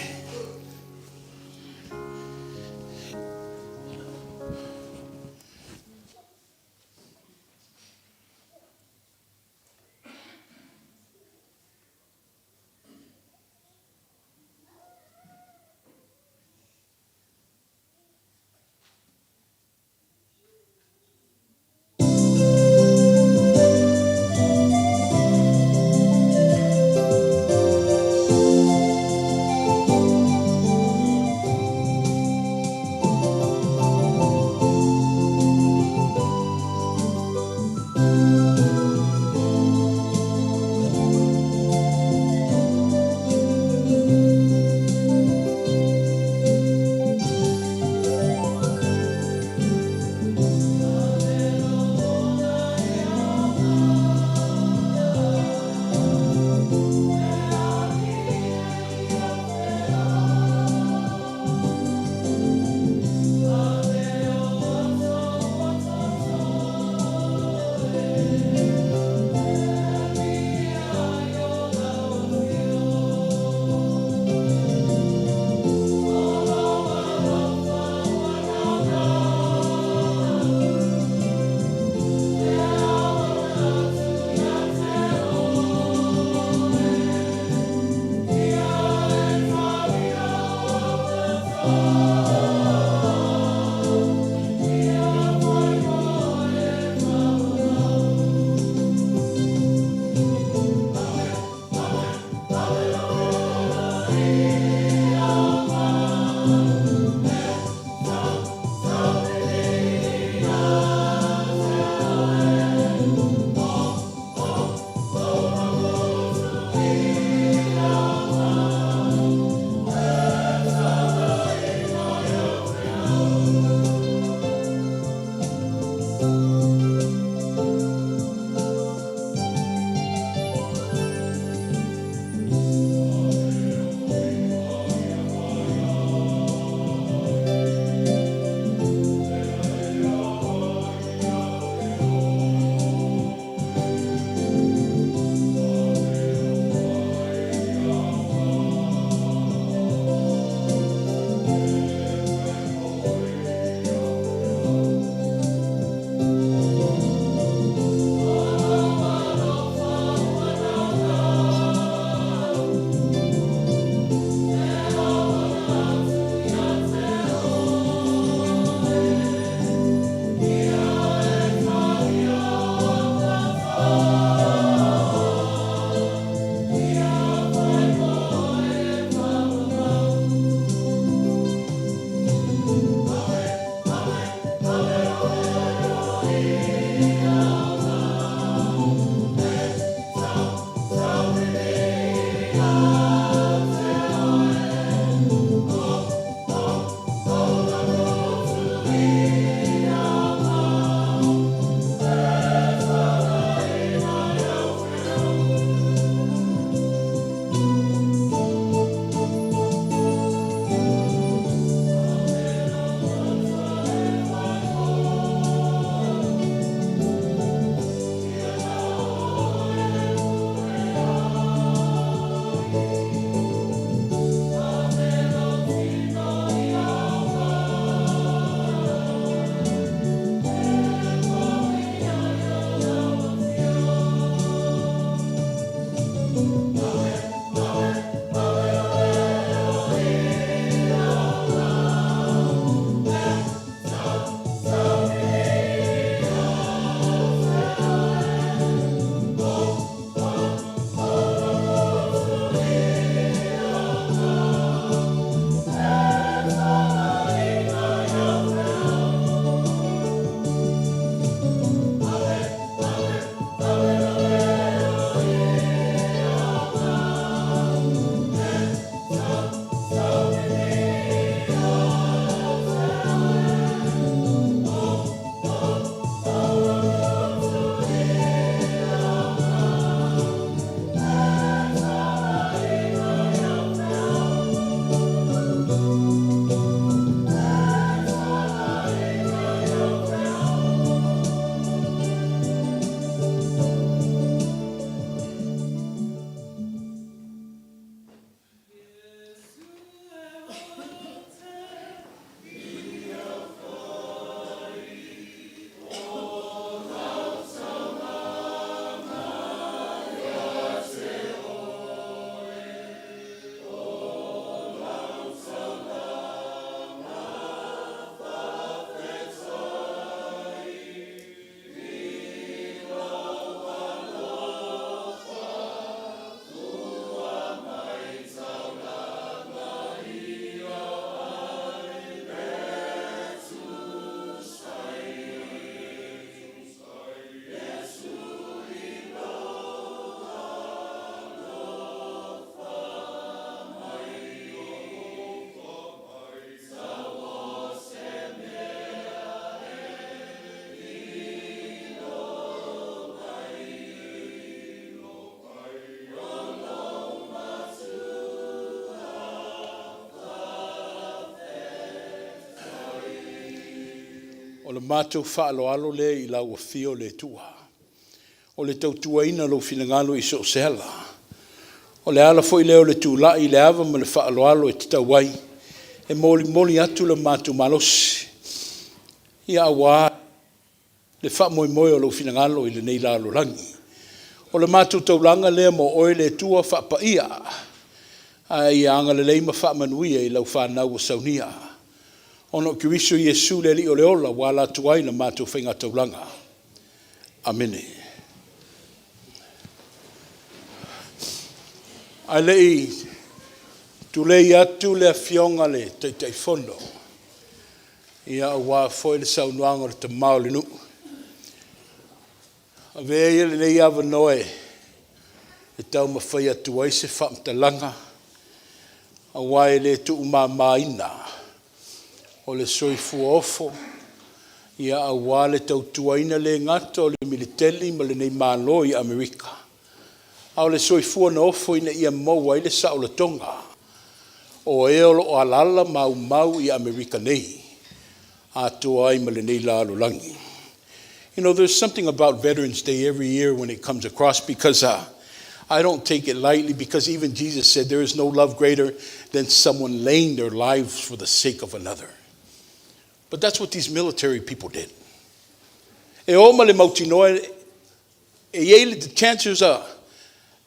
Speaker 2: O le matou faaaloalo lea i lau Afio le Atua, o le tautuaina o lou finagalo i so o se ala. O le ala foi lea o le tulai i le ava ma le faaaloalo e tatau ai, e molimoli atu le matou malosi, ia aua le faamoemoe o lou finagalo i lenei lalolagi. O le matou taulaga lea mo oe le Atua faapaia, ae ia agalelei ma faamanuia i lau fanau ua saunia. Ona o Keriso Iesu le Alii o le ola ua ala atu ai la matou faigataulaga. Amene. Ae le i tulei atu le Afioga i le Taitaifono, ia aua foi le saunoaga a le tama o le nuu, avea ia lenei avanoa e taumafai atu ai se faamatalaga, aua e le tuumamaina o le soifua ofo, ia aua le tautuaina le gata o le Militeli ma lenei Malo i Amerika, a o le soifua na ofo ina ia maua ai le saolotoga o e o lo o alaala ma aumau i Amerika nei, atoa ai ma lenei lalolagi. There's something about Veterans Day every year when it comes across because I don't take it lightly, because even Jesus said there is no love greater than someone laying their lives for the sake of another. But that's what these military people did. E o ma le mautinoa e i ai le chances a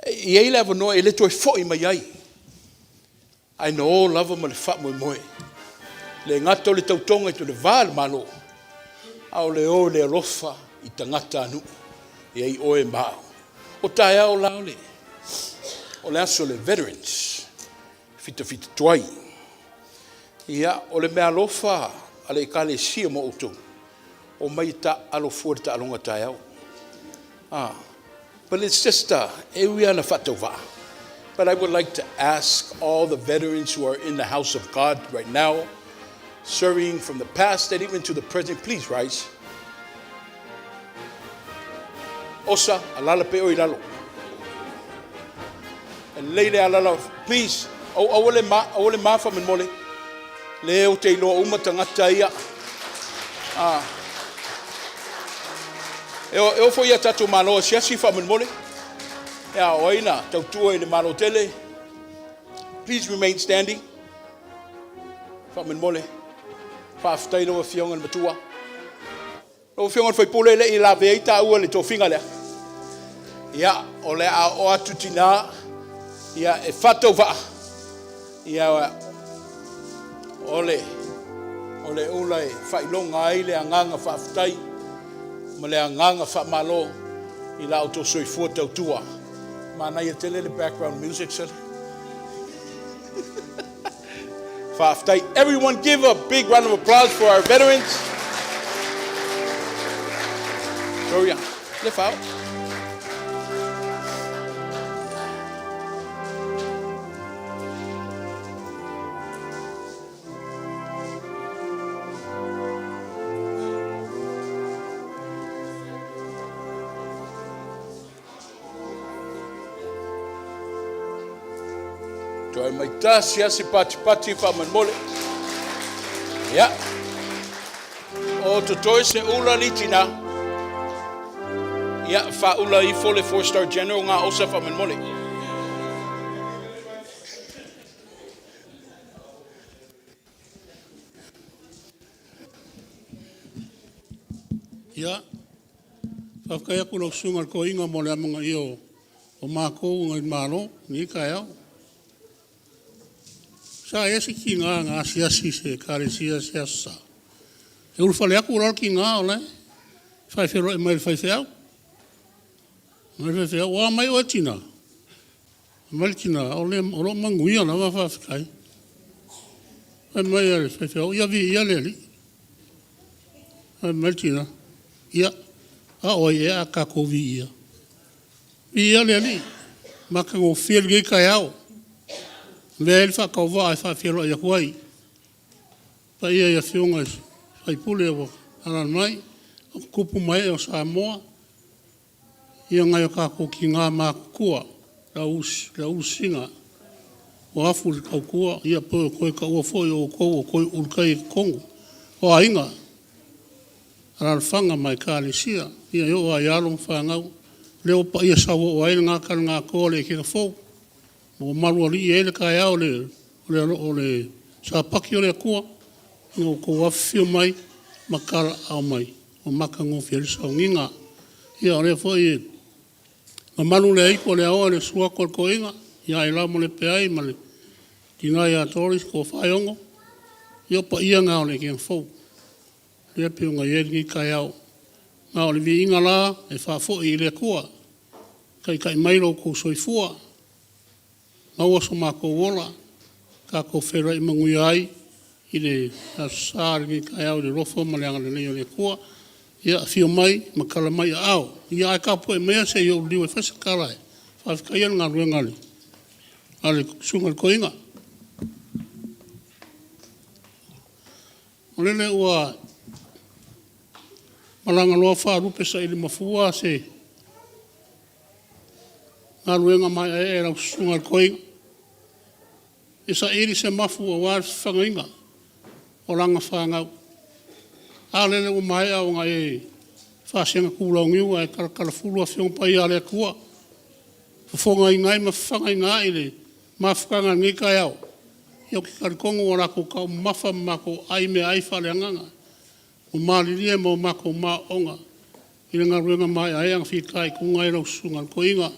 Speaker 2: e i ai le avanoa e le toe fo'i mai ai. Ae na o lava ma le faamoemoe. Le gata o le tautoga i le va le Malo, a o le o i le alofa i tagatanuu e ai oe ma au. O taeao la o le aso le Veterans, fitafita tuai. Ia, o le meaalofa a le Ekalesia mo outou, omai e taaalo fua i le taaloga taeao. Ah, but it's just, e ui lava na faatauvaa. But I would like to ask all the veterans who are in the house of God right now, serving from the past and even to the present, please rise. Osa, alala pe o i lalo. E lei le alala, please, au aua le ma, aua le mafa me mole. Le o te iloa uma tagata ia. Ah. E o, e o foi ia tatou malo asiasi faamolemole. Ia o ai na tautua i le Malo tele. Please remain standing. Faamolemole. Faafetai lau Afioga i le matua. Lau Afioga i le Faipule, e le i lavea ai taua i le tofiga lea. Ia, o le a oo atu tinā, ia, e faatauvaa, ia, o le ula e faailoga ai le agaga faafetai ma le agaga faamalo i la outou soifua tautua. Manaia tele le background music, sir. Faafetai. Everyone give a big round of applause for our veterans. Gloria. Le fao. Toe mai tasi asi patipati faamolemole. Ia. O totoe se ula li tina. Ia, faaula ifo le four star general ngā osa faamolemole.
Speaker 3: Ia, faafetai atu lau susuga i le toeaina mo le amanaia o matou nai le Malo i lenei taeao. Sa i ai se tina na asiasi i se ekalesia se Aso Sa. E ulufale atu la le tina o la e faafeiloai mai i le faifeau. Mai le faifeau, "Ua a mai oe tina?" Mai le tina, "O, le, o lo o manuia lava faafetai." Fai mai le faifeau, "Ia viia le Alii." Fai mai le tina, "Ia, a o ai ea a tatou viia? Viia le Alii, matagofie lenei taeao. Avea ai le faatauvaa e faafeiloai atu ai. Paia i afioga i faipule ua alaala mai, o tupu ma ee o Samoa, ia nai o tatou tina matutua, le au ua afu i le tautua, ia pe ua toe taua foi o outou o toe Ulutai i totonu o aiga. alaalafaga ma ekalesia, ia e oo lava i alo ma fanau. O lea ua paia sauoo ai le gatalogatoa o le ekega fou, ua malualii ai le taeao o le Sapati o le Atua ina ua outou afifio mai ma talaaao mai ua matagofie ai le sauniga. Ia o lea foi e mamalu le aitu a le aoa i le susu atu o le toeaina ia Ailao ma Lepea ma le tina ia Doris Tofa Aiono, ia o paia na o le ekega fou lea e pei ona i ai lenei taeao. Ma o le viiga la e faafoi i le Atua, taitai mai lo outou soifua, maua so matou ola, tatou feiloai manuia ai i le Aso Sa i lenei taeao i le alofa ma le agalelei o le Atua. Ia, afio mai ma tala mai aao, ae tapuai maia se i ou liliu e fai se tala e faafetaia le galuega a le Susuga i le Toeaina. O lele ua malaga loa faalupe sailimafua se galuega maeaea i lau Susuga i le Toeaina e saili se mafu aua le fafagaina o lana fanau. A lele ua maea ona e faasegatulauniu ae talatalafulu Afioga Paia a le Atua, fofogaina ai ma fafagaina ai le mafutaga i lenei taeao. Ia ou te talitonu ua latou taumamafa ma matou aai meaai faaleagaga ua malilie ma matou maooga i le galuega maeaea na fitaituga ai lau Susuga i le Toeaina.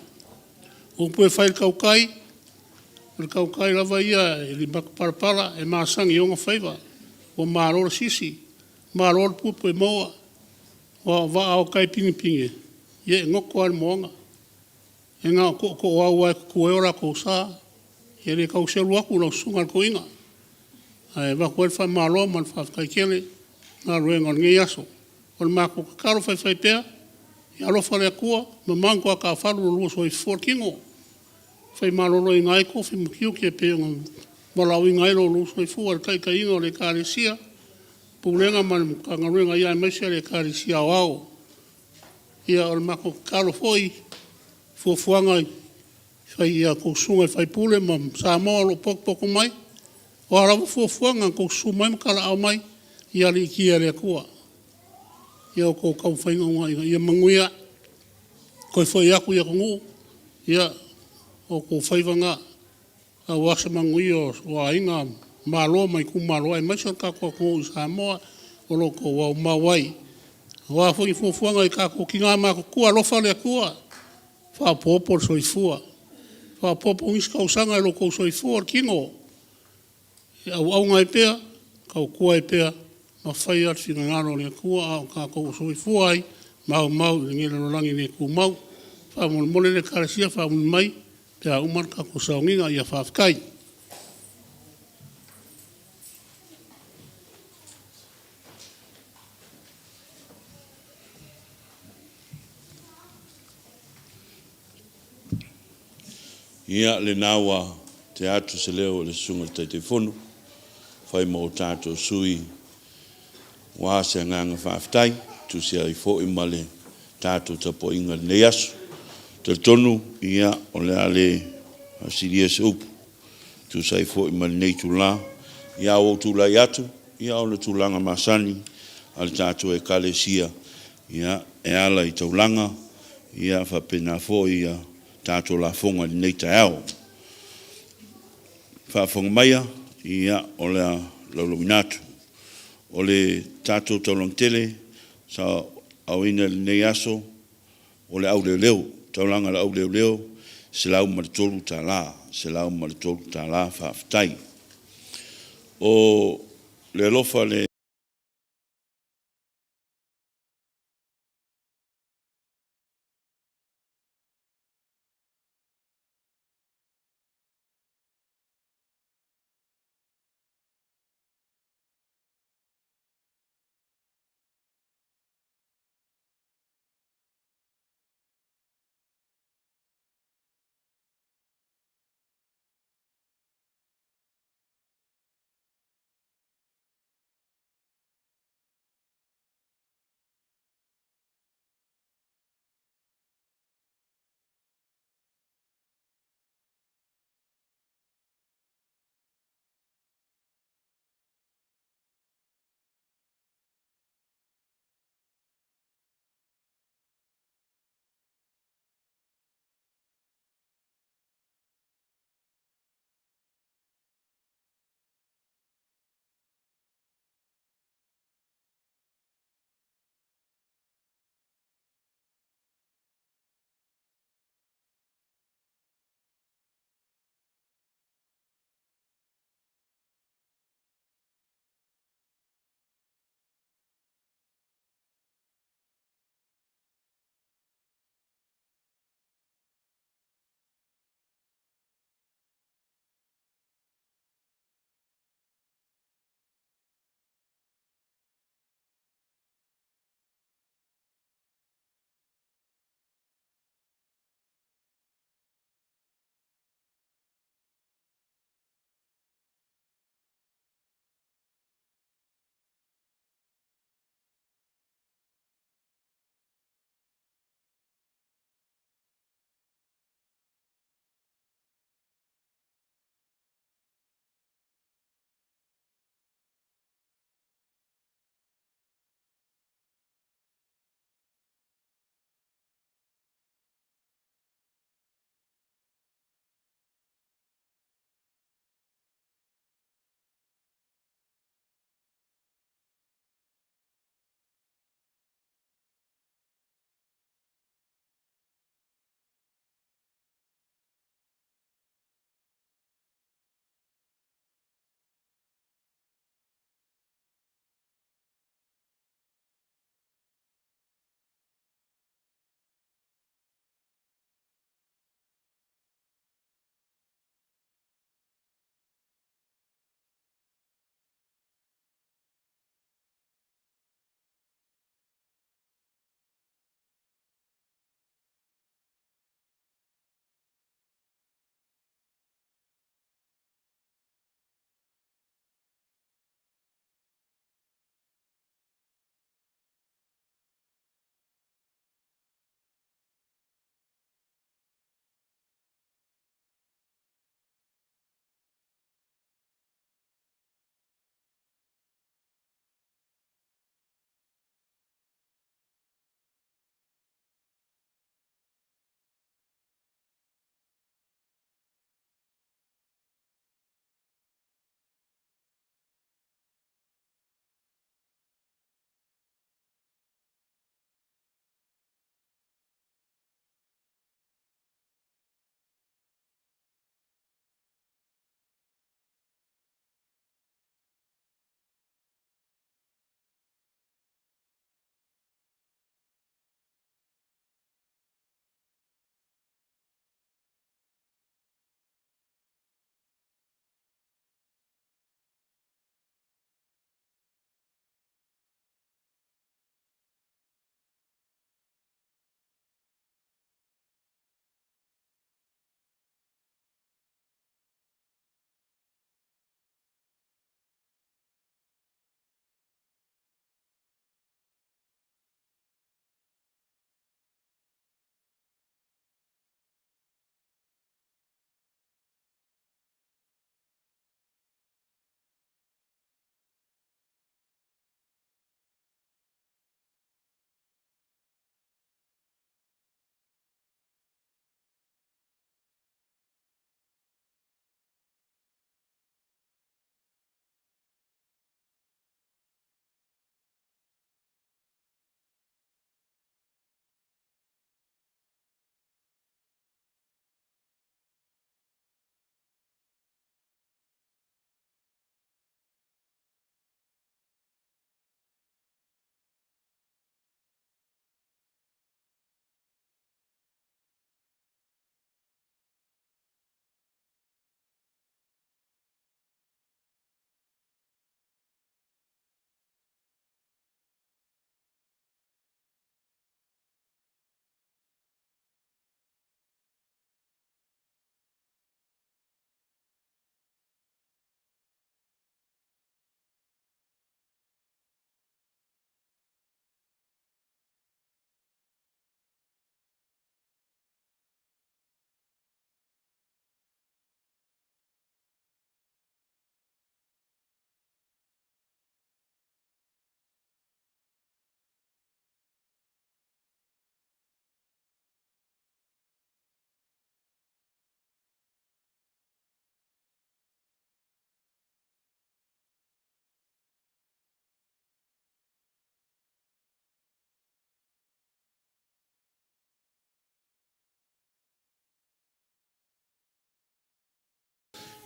Speaker 3: O upu e fai i le tautai, o le tautai lava ia e matapalapala e masani i ona faiva. Ua malo le sisi, malo le puepuemau'a, aua o vaa o tai pinepine, ia e goto lava i le moana. E na o tootooau lava e tutu ai o latou sa. E le tau selu atu lau Susuga i le Toeaina, ae avatu ai le faamalo ma le faafetai tele i galuega o lenei aso. O le matou tatalo faifaipea, ia alofa le Atua, mamao ni toatafalu i lo oulua soifua ma le tino, fai maloloina ai tofi ma tiute e pei ona valaauina ai lo oulua soifua i le taitaiga o le Ekalesia, Pulega ma le Matagaluega, aemaise le Ekalesia Aoao. Ia, o le matou tatalo foi i fuafuaga i a outou susuga i sui usufono ma Samoa o lo o potopoto mai, o a lava fuafuaga na outou susu mai ma talaaao mai, ia alititia e le Atua ia outou taumafaiga ina ia manuia. Toe foi atu i atunuu, ia, o outou faiva na aua se manuia o aiga, malo ma itumalo, aemaise o le tatou atunuu i Samoa o lo o outou aumau ai. O a foi fuafuaga i tatou tina matutua, alofa le Atua faaopoopo le soifua, faaopoopo nisi tausaga i lo outou soifua ma le tino e auauna ai pea, tautua ai pea ma faia le finagalo o le Atua a o tatou soifua ai ma aumau i lenei lalolagi le tumau. Faamolemole le Ekalesia, faamanuia mai pe a uma le tatou sauniga. Ia faafetai.
Speaker 2: Ia, lena ua tea atu se leo o le Susuga i le Taitaifono e fai ma o tatou sui aua se agaga faafetai e tusa ai foi ma le tatou tapuaiga i lenei aso. E talitonu o le a le faasilia se upu e tusa ai foi ma lenei itula. Ia, ae ua ou tulai atu, ia o le tulaga masani a le tatou Ekalesia e ala i taulaga faapena foi tatou lafoga i lenei taeao. Faafofoga maia, ia o le a laulauina atu. O le tatou taulaga tele sa aoina i lenei aso, o le au leoleo, taulaga a le au leoleo, e $103, $103. Faafetai. O le alofa le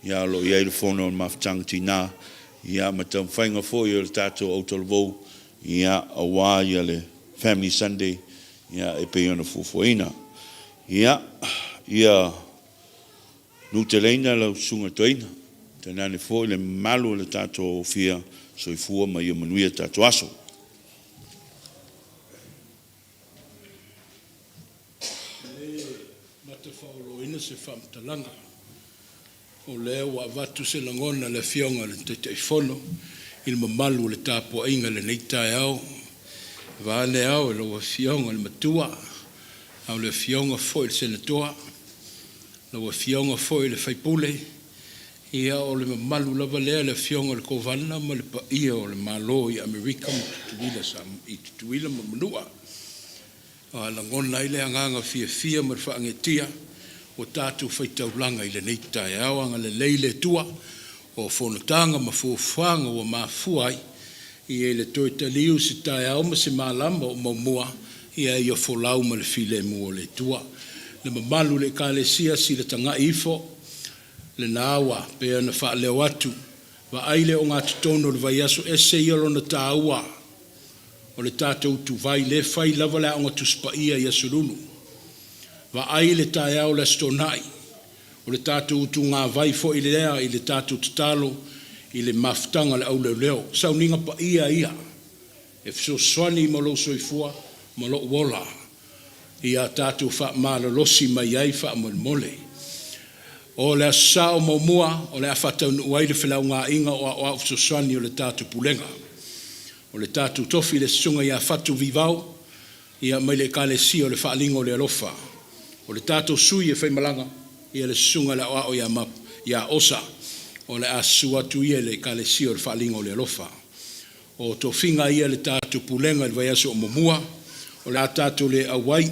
Speaker 4: Ia, o lo o i ai le Fono a le Mafutaga Tina, ia, ma taumafaiga foi o le tatou autalavou, ia, aua ia le Family Sunday, ia, e pei ona fuafuaina. Ia, ia nuteleina lau Susuga Toeaina, tainane foi le mamalu o le tatou Ofia, soifua ma ia manuia tatou aso.
Speaker 2: E le matafaoloina se faamatalaga, o lea ua avatu se lagona e le Afioga i le Taitaifono i le mamalu o le tapuaiga i lenei taeao, vaeane ao i lau Afioga i le Matua, a o le Afioga foi i le Senatoa, lau Afioga foi i le sui usufono, ia o le mamalu lava lea i le Afioga i le Kovana ma le paia o le Malo i Amerika ma Tutuila ma Manua. Ua lagona ai le agaga fiafia ma le faagetia ua tatou faitaulaga i lenei taeao. Agalelei le Atua, o fonotaga ma fuafuaga ua mafua ai i le toe taliu i se taeao ma se malama o muamua, ia folau ma le filemu o le Atua. Le mamalu i le Ekalesia, sila tagai ifo, lena ua pei ona faaleo atu, vaai le ogatotonu o le vaiaso, e ese ia lona taua o le tatou utuvai, lea e fai lava le Aoga Tusi Paia i Aso Lulu. Vaai le taeao o le Aso Toonai, o le tatou utugavai foi lea i le tatou tatalo i le mafutaga a le au leoleo. O sauniga paia ia e fesoasoani mo lou soifua ma lou ola, ia tatou faamalolosi mai ai faamolemole. O le Aso Sa o muamua o le a faataunuu ai le felaugaaiga o Aoao Fesoasoani o le tatou Pulega. O le tatou tofi le Susuga ia Fatu Vivao ia mai le Ekalesia o le Faaaliga o le Alofa. O le tatou sui e faimalaga ia le Susuga i le Aoao ia Osa, o le a susu atu ia i le Ekalesia o le Faaaliga o le Alofa. O tofiga ia a le tatou Pulega i le vaiaso o muamua, o le a tatou le auai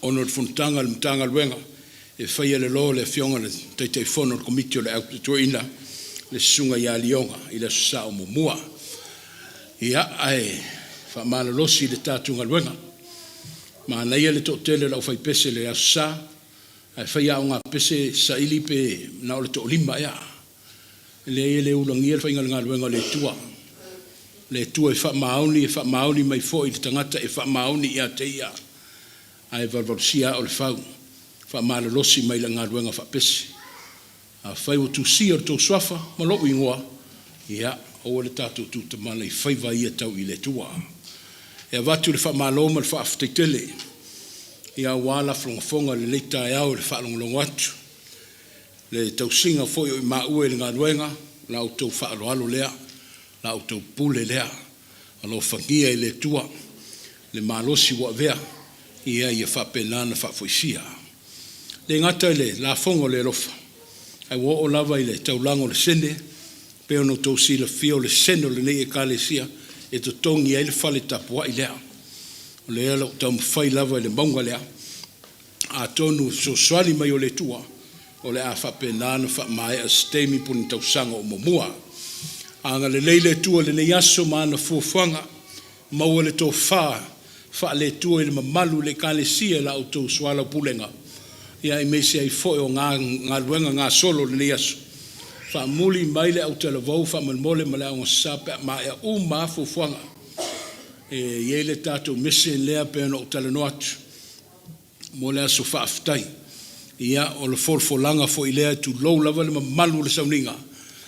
Speaker 2: ona o le fonotaga a le Matagaluega e faia i lalo o le Afioga i le Taitaifono o le Komiti o le Au Toeaina, le Susuga ia Lioga i le Aso Sa o muamua. Ia, ae faamalolosi le tatou galuega. Manaia le toatele o le aufaipese i le Aso Sa, ae fai aoga pese, saili pe na o le toalima ea. E leai e le ulagia le faiga o le galuega a le Atua. O le Atua e faamaoni, e faamaoni mai foi i le tagata e faamaoni ia te Ia, ae valuvalusia aa o le fau, faamalolosi mai i le galuega faapese. Afai ua tusia lo outou suafa ma lou igoa, ia aua le tatou tutamala i faiva ia tau i le Atua. E avatu le faamalo ma le faafetai tele aua lafolafoga i lenei taeao i le faalogologo atu, le tausiga foi o maua i le galuega, la outou faaaloalo lea, la outou pule lea. Alofagia e le Atua le malosi ua avea, ia faapena ona faafoisia. E le gata i le lafoga o le alofa, ae ua oo lava i le taulaga o le sene, pei ona outou silafia o le sene o lenei Ekalesia e totogi ai le fale tapuai lea. O lea o lo o taumafai lava i le mauga lea, atonu i le fesoasoani mai o le Atua, o le a faapena ona faamaea i se taimi po o ni tausaga o muamua. Agalelei le Atua i lenei aso ma ana fuafuaga, maua le tofa faale-Atua i le mamalu i le Ekalesia i la outou soalaupulega, aemaise ai foi o galuega gasolo o lenei aso. Faamuli mai le autalavou faamolemole ma le Aoga Sa pe a maea uma lava fuafuaga. E i ai le tatou mission lea pei ona ou talanoa atu mo le aso faafetai. Ia, o le folafolaga foi lea, tulou lava le mamalu o le sauniga,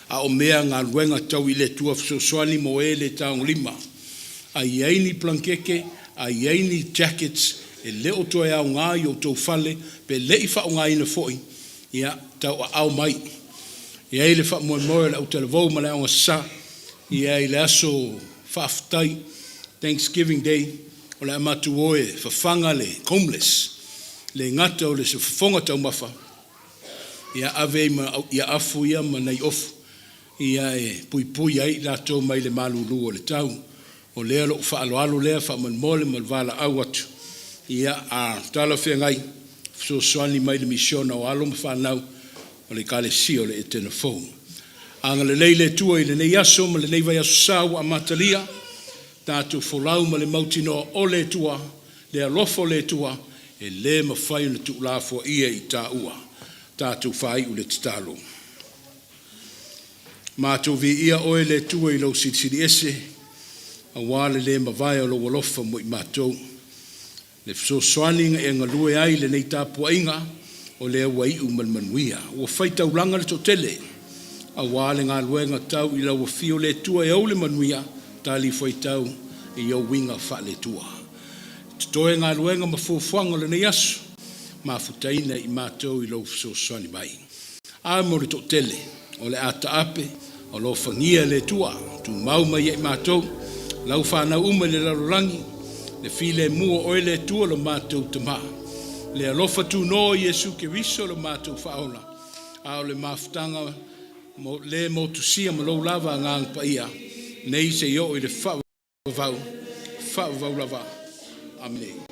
Speaker 2: a o mea galuega tau i le Atua fesoasoani mo e le tagolima. A i ai ni palanakete, a i ai ni jackets e le o toe aoga i o outou fale pe le i faaaogaina foi, ia, tauaao mai. E i ai le faamoemoe o le autalavou ma le Aoga Sa i le aso faafetai, Thanksgiving Day, o le a matou o e fafaga le homeless. Le gata o le fofoga taumafa, ia ave ai ma ia afu ia ma nai ofu ia e puipui ai i latou mai le malulu o le tau. O lea lou faaaloalo lea faamolemole ma le valaau atu, ia a talafeagai, fesoasoani mai i le misiona o alo ma fanau o le Ekalesia o le Etena Fou. Agalelei le Atua i lenei aso ma lenei vaiaso sa ua amatalia, tatou folau ma le mautinoa o le Atua, le alofa o le Atua, e le mafai ona tuulafoaia i taua. Tatou faaiu i le tatalo. Matou viia Oe le Atua i Lou Silisili Ese, auā le lē mavae o Lou alofa mo i matou. Le fesoasoani na e galue ai i lenei tapuaiga, o lea ua iu ma le manuia. Ua faitaulaga le toatele, auā le galuega tau i Lau Afio le Atua e ou le manuia, talifuaitau i ou uiga faale-Atua. Totoe galuega ma fuafuaga o lenei aso, mafutaina i matou i Lou fesoasoani mai. A mo le toatele o le a taape, alofagia e le Atua, tumau mai ia i matou, lau fanau uma i le lalolagi, le filemu o Oe le Atua lo matou Tamā, le alofa tunoa o Iesu Keriso lo matou Faaola, a o le mafutaga le motusia ma Lou lava Agaga Paia, nei seia oo i le faavavau, faavavau lava. Amene.